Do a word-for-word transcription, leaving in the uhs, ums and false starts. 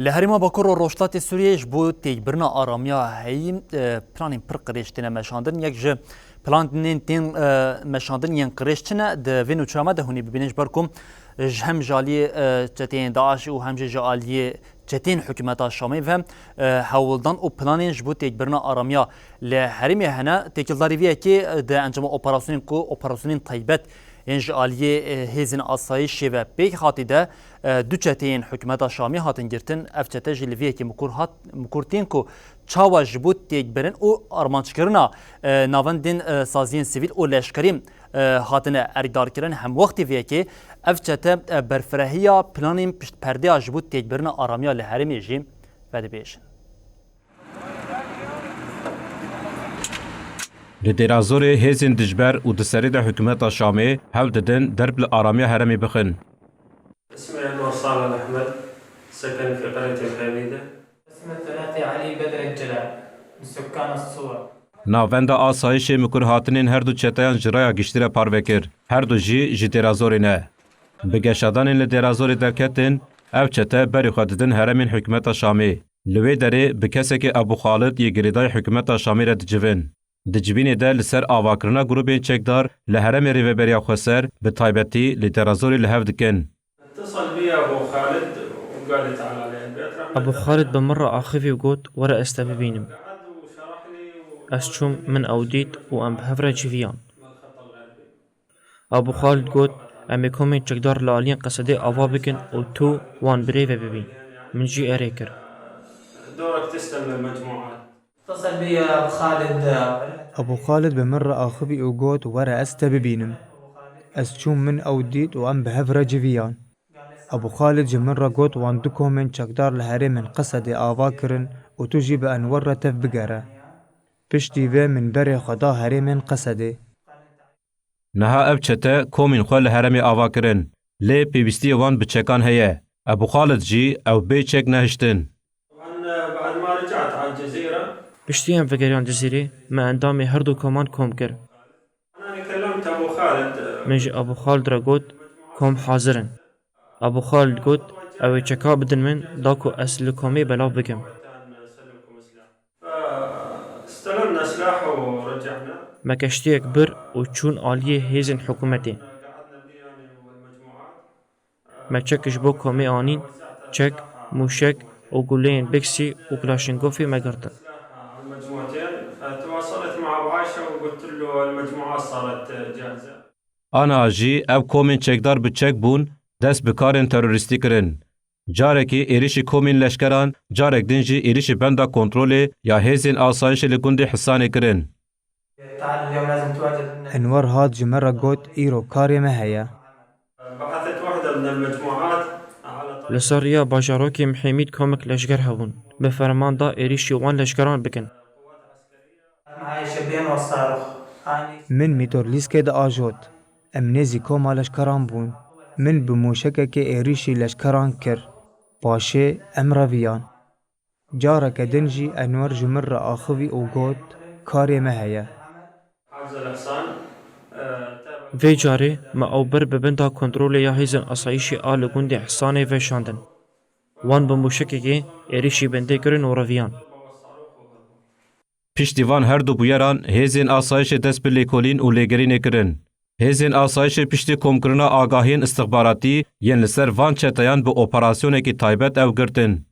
Li herêma Bakur û Rojhilatê Sûriyeyê ji bo têkbirina aramiya heyî, e, planên pir qirêj têne meşandin. Yek ji planên tên, e, meşandin yên qirêj çi ne? Di vê nûçeya me de hûn ê bibînin, ji ber ku ji hem ji aliyê, e, çeteyên DAIŞ û hem jî ji aliyê çeteyên hikûmeta Şamê ve, e, hewldan û planên ji bo têkbirina aramiya li herêmê hene. Têkildarî vê yekê, e, di encama operasyonên ku operasyonên taybet yên ji aliyê, e, hêzên asayîşê ve pêk hatî de, e, du çeteyên hikûmeta Şamê hatin girtin. Ev çete jî li vê yekê mikur hat, mikur tên ku çawa ji bo têkbirin û armanckirina, e, navendên, e, saziyên sivîl û leşkerî, e, hatine erkdarkirin. Hemwextê vê yekê ev çete, e, berfirehiya planên piştperdeya ji bo têkbirina aramiya li herêmê jî vedibêjin. Li Dêrazorê hêzên dijber û di serê de hikûmeta Şamê hewl didin derb li aramiya herêmê bixin. اسمي أنور صالح الأحمد، سكني في قرية الحميدة. اسم الثلاثي علي بدر الجلال، من سكان الصور. Navenda asayişê mikur hatinên her du çeteyan ji raya giştî re parve kir. Her du jî ji Dêrazorê ne. Bi geşadanên li Dêrazorê derketin, ev çete berê xwe didin herêmên hikûmeta Şamê. Li wê derê bi kesekî Ebû Xalid yê girêdayî hikûmeta Şamê re dicivin. Di civînê de li ser avakirina grûbên çekdar li herêmê Rêveberiya Xweser, bi taybetî li Dêrazorê li hev dikin. اتصل بي أبو خالد وقال لي: "تعال على البيت." Ebû Xalid bi min re axivî û got, "Were ez te bibînim." Ez çûm, min ew dît û em bi hev re civiyan. Ebû Xalid got, "Em ê komên çekdar li aliyên Qesedê ava bikin û tu wan bi rê ve bibî." Min jî erê kir. دورك تستلم المجموعات. اتصل بي أبو خالد. Ebû Xalid bi min re axivî û got, "Were ez te bibînim." Ez çûm, min ew dît û em bi hev re civiyan. Ebû Xalid ji min re got, "Wan du komên çekdar li herêmên Qesedê ava kirin û tu jî bi Enwer re tev bigere." Piştî vê min berê xwe da herêmên Qesedê. Niha ev çete komên xwe li herêmê ava kirin, lê pêwîstiyê wan bi çekan heye. Ebû Xalid jî ew bê çek nehiştin. وأنا بعد ما رجعت على الجزيرة. Piştî em vegeriyan Cizîrê, me endamê her du koman kom kir. أنا كلمت أبو خالد. Min ji Ebû Xalid re got, "Kom hazir in." Ebû Xalid got, "Ew ê çeka bidin min, da ku ez li komê belav bikim." فاستلمنا سلاح ورجعنا. Me keştiyek bir û çûn aliyê hêzên hikûmetê. قعدنا بي أنا والمجموعات. Me çek ji bo komê anîn, çek, mûşek û guleyên Beksî û Klaşînkofê me girtin. المجموعتين، فتواصلت مع أبو عائشة وقلت له المجموعات صارت جاهزة. Ana jî ev komên çekdar bi çek bûn, dest bi karên terorîstî kirin. Carekî êrişî komên leşkeran, carek din jî êrişî benda kontrolê ya hêzên asayişê li gundê Hisanê kirin. Enwer hat ji me re got, "Îro karê me heye." بعثت وحدة من المجموعات على طريق. Li ser riya bajarokê Mihêmîd komik leşger hebûn. Bi ferman da êrişî wan leşgeran bikin. Min mîtor lîskê diajot. Em nêzî koma leşkeran bûn. Min bi mûşekekê êrişî leşkeran kir. Paşê em reviyan. Careke din jî Enwer ji min re axivî û got, "Karê me heye." Vê carê me ew bir bi binda kontrolê ya hêzên asayîşê a li gundê Hisanê veşandin. Wan bi mûşekekê êrişî bendê kirin û reviyan. Piştî van her du bûyeran hêzên asayişê dest bi lêkolîn û lêgerînê kirin. Hêzên asayişê piştî komkirina agahiyên istixbaratî yên li ser van çeteyan bi operasyonekî taybet ew girtin.